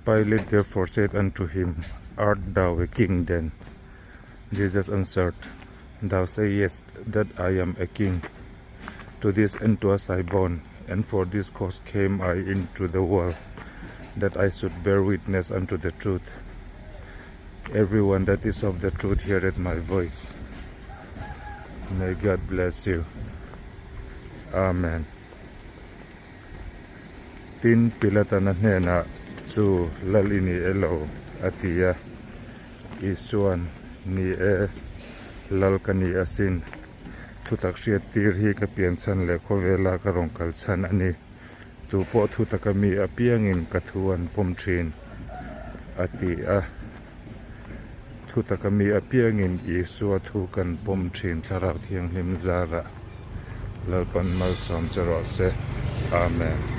Pilate therefore said unto him, Art thou a king then? Jesus answered, Thou sayest that I am a king. To this end was I born, and for this cause came I into the world, that I should bear witness unto the truth. Everyone that is of the truth heareth my voice. May God bless you. Amen. Tin, Pilatan a hnenah, Chu lal i ni elo? a ti a. Isuan, Ni e, lal ka ni asin. Thutak hriat tir hi ka pian chhan leh khawvela ka rawn kal chhan a ni. Tu pawh thutaka mi apiangin ka thu an pawm thin, a ti a. Thutaka mi apiangin Isua thu kan pawm thin Thlarau Thianghlim zarah Lalpan malsawm che rawh se. Amen.